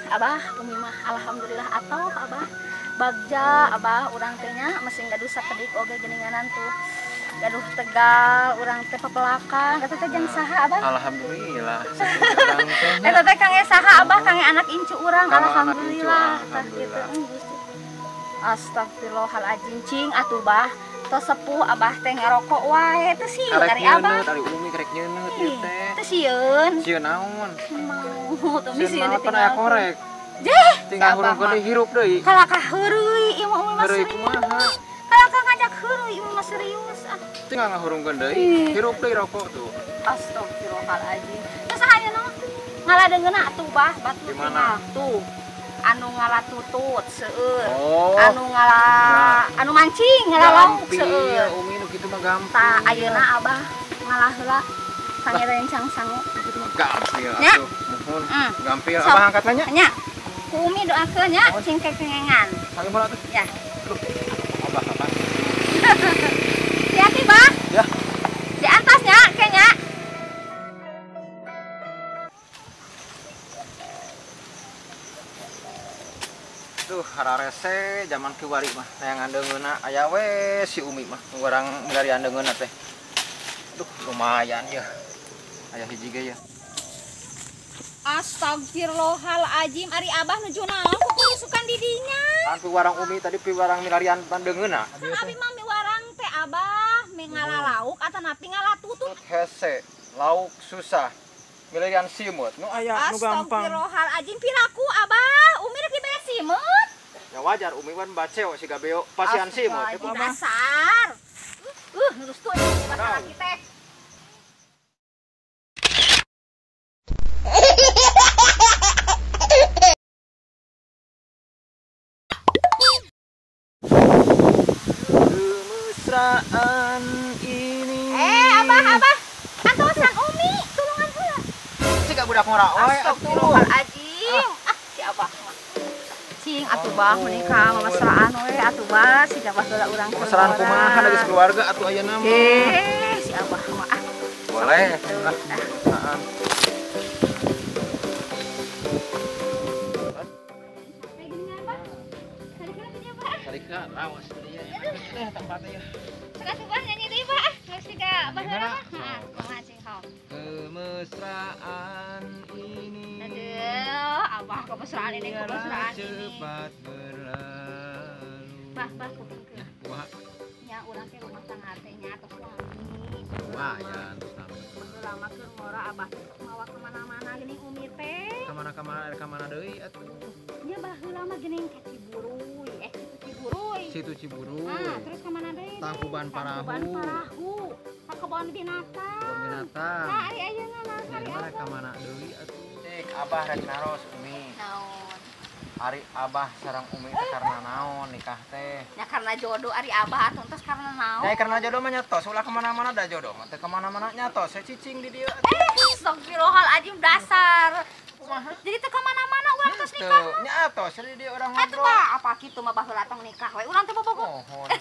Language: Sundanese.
Abah, umi mah alhamdulillah atau abah bagja abah urang teh nya masih gaduh sakedik oge geuninganan tuh. Gaduh tegal urang teh pepelakan eta teh jang saha abah? Alhamdulillah. Eta teh kangge saha abah? Kangge anak incu urang alhamdulillah. Tah kitu Gusti. Astagfirullahaladzim cing atuh bah. Tos sepuh abah teh ngarokok wae teu sieun ari abah. Ari umi karek nyeuneuh ieu teh. Teu sieun. Sieun naon? Mau tuh sieun ditinggal korek. Jeh, tinggal hurungkeun deui hirup deui. Kalakah heureuy ieu mah umi mah serius. Kalakah ngajak heureuy ieu mah serius ah. Tinggal ngahurungkeun deui, hirup deui rokok tuh. Astagfirullahaladzim. Teu saha ayeuna ngaladeungeuna atuh bah, batu tinggal tuh. Anu ngala tutut seueur. Oh. Anu ngala anu mancing ngala lauk seueur. Umi nu kitu mah gampang. Tah ayeuna abah ngalah heula sange rencang sangu. Kitu mah gampil atuh. Muhun. Gampil abah angkat nya. Nya. Ku umi doakeun nya cing kekengengan. Salim heula atuh. Ya. Abah kapan? Hati-hati, Bah. Ya. Di atasnya kayaknya. Duh, hararese zaman kiwari mah neangan deungeunna aya we si Umi mah urang milarian deungeunna teh. Duh, lumayan ya. Aya hiji ge ya. Astagfirullahaladzim, ari abah nuju naon ku kurusukan di dinya. Kan piwarang Umi tadi piwarang milarian deungeunna. Kan abi mah miwarang teh abah ngala lauk atanapi ngala tutut. Hese, lauk susah. Milarian simut nu aya nu gampang. Astagfirullahaladzim, piraku abah, Umi rek dibere simut. Ya wajar Umi wan baceo si gabeo pasian simut itu dasar. Nurus tuh ini masalah kita. Kemesraan ini. Abah, abah. Antosan Umi, tulungan heula. Siga budak ngora we astagfirullahaladzim. Ah, si abah mah. Cing atuh bah menikah mamesraan we atuh bah si abah heula urang. Mesraan kumaha geus keluarga atuh ayeuna mah. Si abah mah ah. Boleh. Heeh. Sarika rawas deui ya. Teh tempatnya ya. Sok atuh bah nyanyi deui bah. Geus siga bah heula mah. Heeh, kumaha cing hong. Kemesraan ini. Aduh, abah kemesraan ini, kemesraan ini. Cepat berlalu. Bah, bah kupingkeun. Kumaha? Nya urang teh rumah tangga teh nya tos lami. Lumayan tos lami. Baheula mah keur ngora abah teh sok mawa ka mana-mana geuning umi teh. Ka mana deui atuh? Nya baheula mah geuning ka Ciburuy, situ Ciburuy. Situ Ciburuy. Nah, terus ka mana deui? Tangkuban Parahu. Tangkuban Parahu. Ka kebon binatang. Kebon binatang. Nah, ari ayeuna mah ari abah ka mana deui atuh? Cek abah rek naros umi. Naon? Ari abah sareng umi teh karena naon nikah teh? Ya karena jodoh ari abah atuh tos karena naon? Ya karena jodoh mah nya tos ulah kemana-mana da jodoh mah teh kemana-mana nya tos saya cicing di dieu. Astagfirullahaladzim dasar. Kumaha? Jadi teh kemana-mana urang tos nikah. Nya tos di dieu urang ngobrol. Atuh bah apa kitu mah baheula tong nikah we urang teh bobogoh. Mohon.